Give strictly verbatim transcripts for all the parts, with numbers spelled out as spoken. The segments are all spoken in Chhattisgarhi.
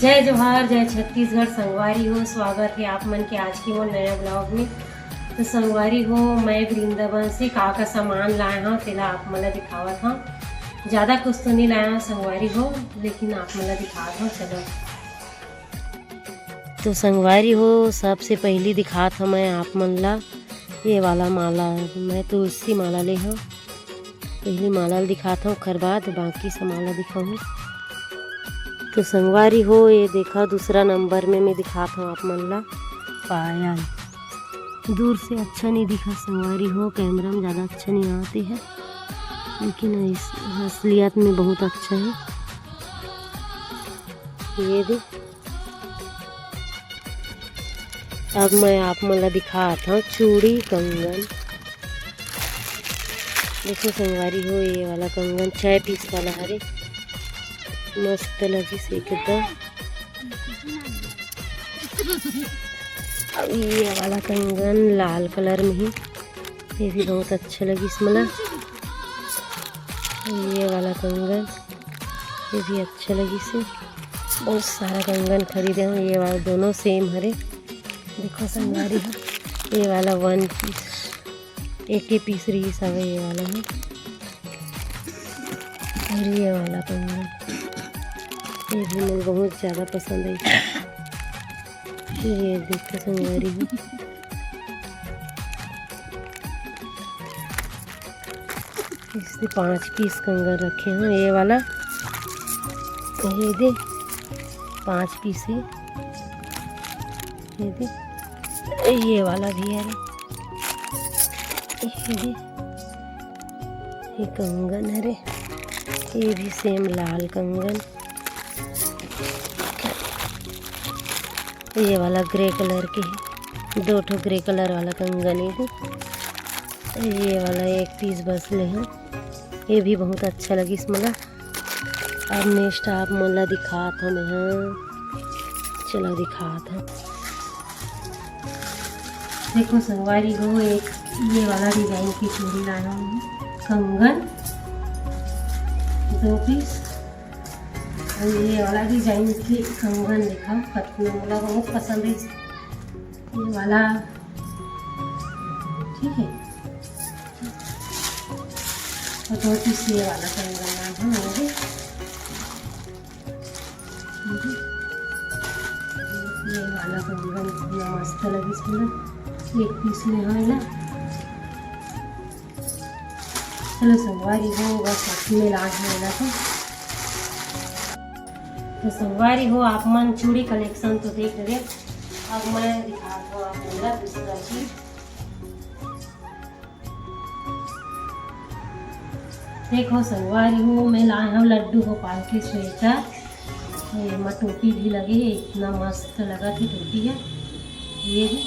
जय जोहार, जय छत्तीसगढ़। संगवारी हो, स्वागत हे आप मन के आज के मोर नया vlog में। तो संगवारी हो, मैं वृंदावन से का का सामान लाए हव, तेला आप मन ला दिखावत हव। ज्यादा कुछ तो नहीं लाए हव संगवारी हो, लेकिन आप मन ला दिखावत हव। चलो, तो संगवारी हो, सबसे पहली दिखात हव मैं आप मन ला ये वाला माला। मैं तुलसी माला ले हव। पहली माला ल दिखात हव, ओखर बाद बाकी सामान ला दिखाहूँ। तो संगवारी हो, ये देखा, दूसरा नंबर में मैं दिखात हव आप मन ला पायल। दूर से अच्छा नहीं दिखा संगवारी हो, कैमरा में ज्यादा अच्छा नहीं आती है, लेकिन इस असलियत में बहुत अच्छा है। ये दे, अब मैं आप मन ला दिखात हव चूड़ी कंगन। देखो संगवारी हो, ये वाला कंगन छह पीस वाला हरे, मस्त लगिस एकदम। अब ये वाला कंगन लाल कलर में ही, ये भी बहुत अच्छा लगिस मोला। ये वाला कंगन, ये भी अच्छा लगिस हे। बहुत सारा कंगन खरीदे हव, ये वाला दोनों सेम हरे। देखो संगवारी हो, ये वाला वन पीस, एक ही पीस रहिस हवे ये वाला में। और ये वाला कंगन, ये भी मोला बहुत ज्यादा पसंद है। ये देखो संगवारी हो, इससे पांच पीस कंगन रखे हैं। ये वाला, ये दे, पांच पीस है। ये दे, ये वाला भी है रे। ये दे, ये कंगन है रे, ये भी सेम लाल कंगन। ये वाला ग्रे कलर के है, दो ठो ग्रे कलर वाला कंगन है। ये वाला एक पीस बस ले हैं, ये भी बहुत अच्छा लगिस मोला। अब नेक्स्ट आप मोला दिखात हव मैं, हाँ, चलो दिखात हव। देखो संगवारी हो, एक ये वाला डिजाइन की चूड़ी लाया हूँ, कंगन दो पीस, और ये वाला डिजाइन की कंगन देखा, कतना मोला बहुत पसंद है ये वाला, ठीक है। और दो पीस ये वाला कंगन लाया हूँ, ये भी। ये वाला कंगन इतना मस्त लगिस मोला, एक पीस में है ना। चलो संगवारी हो, बस अतने लाए हव एला तो। तो संगवारी हो, आप मन चूड़ी कलेक्शन तो देख रहे, अब मैं दिखात हव आप मन ला दूसरा चीज। देखो संगवारी हो, मैं लाए हव लड्डू गोपाल के स्वेटर। ये एमा टोपी भी लगे हे, इतना मस्त लगत हे टोपी हे। ये भी,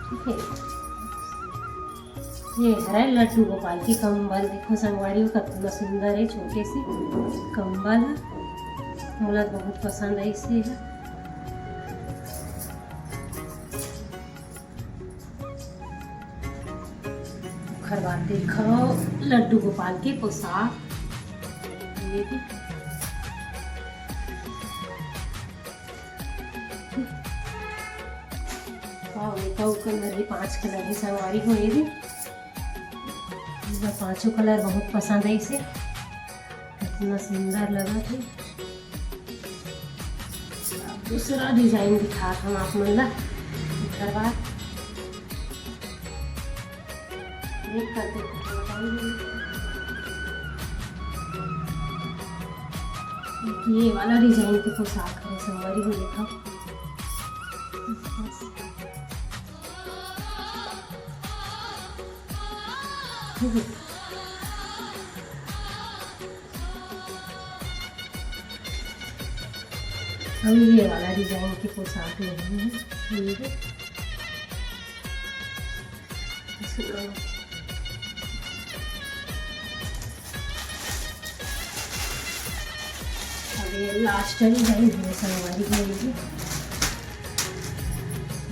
ठीक है, ये हरे लड्डू गोपाल के कंबल। देखो संगवारी हो, कतना सुंदर है, छोटे से कंबल है, मोला बहुत पसंद है इसे है। ओखर बाद देखो लड्डू गोपाल के पोशाक, ये भी। वाह, ये तो कलर ही, पांच कलर ही संगवारी हो, ये भी। ये पांचों कलर बहुत पसंद है इसे, इतना सुंदर लगा थे। दूसरा डिजाइन दिखात हव आप मन ला, ओकर बाद देख कर देखो, एक ये वाला डिजाइन के पोशाक है संगवारी हो, देखा। हम ये वाला डिजाइन की पोशाक ले रहे हैं, ये देखो। अब ये लास्ट डिजाइन है संगवारी के लिए।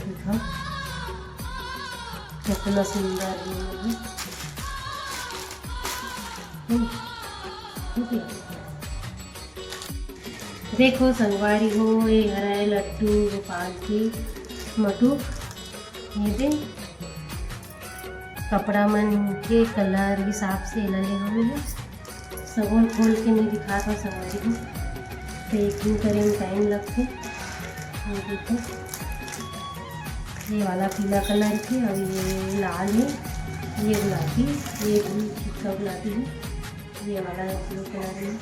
देखो कितना सुंदर है ये। हम्म, ठीक है। देखो संगवारी हो, ये हरय लड्डू गोपाल के मटुक। ये दे कपड़ा मन के कलर हिसाब से एला ले हवे। सबो खोल के नहीं दिखात हव संगवारी हो, पैकिंग करे में टाइम लगथे। ये देखो, ये वाला पीला कलर के और ये लाल है, ये गुलाबी, ये भी फीका गुलाबी है, ये वाला ब्लू कलर है।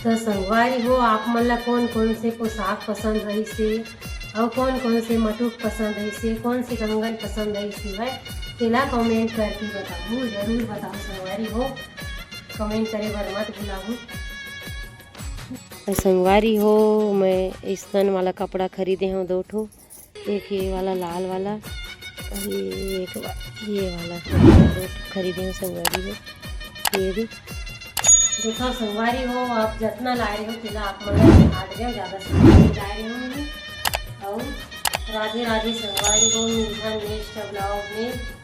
तो संगवारी हो, आप मन ला कौन कौन से पोशाक पसंद रहिस हे, अउ कौन कौन से मटुक पसंद रहिस हे, कौन से कंगन पसंद रहिस हे, तेला कमेंट करके बताओ, जरूर बताओ संगवारी हो, कमेंट करे बर मत भुलाहू। तो संगवारी हो, मैं अइसन वाला कपड़ा खरीदे हूँ दो ठो, एक ये वाला लाल वाला और ये एक वा-, ये वाला दो ठो खरीदे हूँ संगवारी हो। ये भी देखो संगवारी हो, आप जतना लाए हो तेला आप मन ला दिखा दे, ज्यादा सामान नहीं लाए हो। और राधे राधे संगवारी हो, मिलथन नेक्स्ट ब्लॉग में।